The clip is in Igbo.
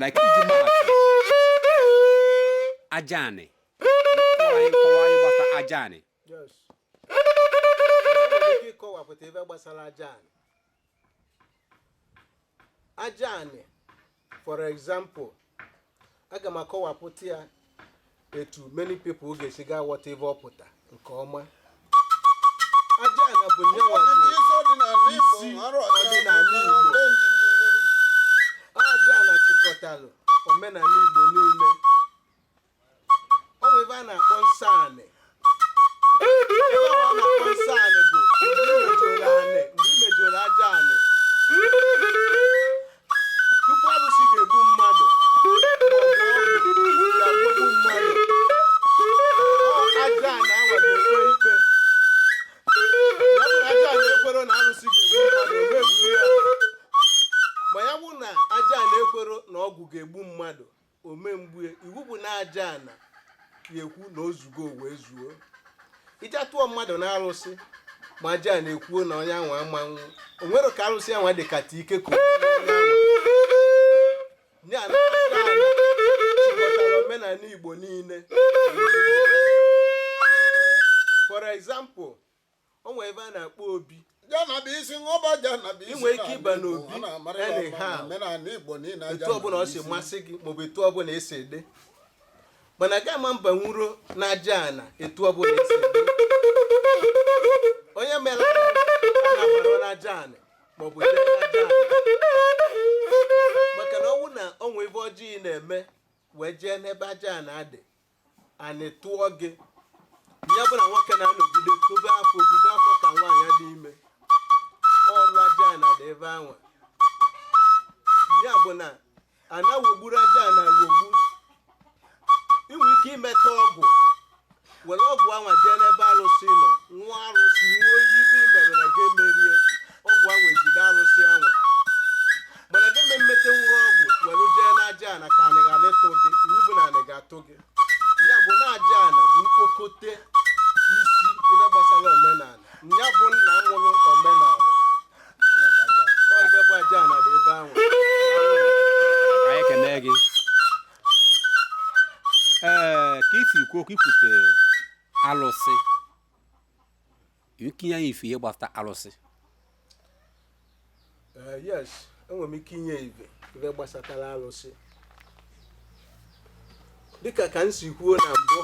Like iji maatụ, aja anị, kọwaa anyị gbasara aja anị. Yes. Enwere ike ịkọwapụta ife gbasara aja anị. Aja anị, for example, aga m akọwapụta ya etu many people ga-esi ga ghọta ife ọ pụta nke ọma. Aja anị bụ nyenwa bụ isi ọdịnala Igbo. Aja anị chịkọtalụ omenala Igbo niile. O nwere ebe a na-akpọ nsọ anị. Ebe ahụ a na-akpọ nsọ anị bụ mgbe i mejọrọ anị, mgbe i mejọrọ aja anị. Tupu arụsị ga-egbu mmadụ maọbụ ọgwụ ga-agwọgbu mmadụ, ọ aja anị anwa ga-ekpe ikpe. Ya bụ na aja anị ekwero na arụsị ga-egbu mmadụ, o megbu ya. Ma ya bụ na aja anị ekwero na ọgwụ ga-egbu mmadụ, o memgbue. Iwu bụ na aja ana ya ekwu na ozugo wee zuo. Ije tụọ mmadụ na arụsị ma aja ana ekwuo na onye anwa ama nwụ, o nwere ka arụsị anwa dị kata ike ka onye anwa. Ya na aja ana chịkọtara omenala Igbo niile. For example, o nwere ebe a na-akpọ obi. Ị nwere ike ịba n'obi anyhow, etu ọbụla ọ si masị gị maọbụ etu ọbụla esi dị, mana ga ama mba nwuro n'aja ana etu ọbụla esi dị. Onye mere a na-abara n'aja ana maọbụ jee n'aja ana, maka na ọnwụ na onwe ife ọjọọ ị na-eme wee jee n'ebe aja ana dị, anị tụọ gị. Ya bụ na nwoke na-anọgide tobe afọ obube afọ ka nwaanyị dị ime, ọlụ aja ana dị ebe anwa. Ya bụ na ana wogburu aja ana wogbu. Inwe ike imeta ọgwụ, were ọgwụ anwa jee n'ebe arụsị nọ, nwụọ arụsị, nwụọ ibe i mere na ga emerie ọgwụ anwa, ejide arụsị anwa. Mana ga eme mmete nwụrụ ọgwụ were jee n'aja ana ka anị ghara ịtụ gị, iwu bụ na anị ga-atụ gị. Ya bụ na aja ana bụ mkpokote isi ife gbasara omenala. Ya bụ nna mụrụ omenala. Ọ ife bụ aja ana dị ebe ahụ. Anyị ekene gị. Ee, ka isi kwuo okwu ikwute alụsị, ikinye anyị ife ihe gbasara alụsị. Yes, enwere m ike inye ife ife gbasatara alụsị. Dịka ka m si kwuo na mbụ,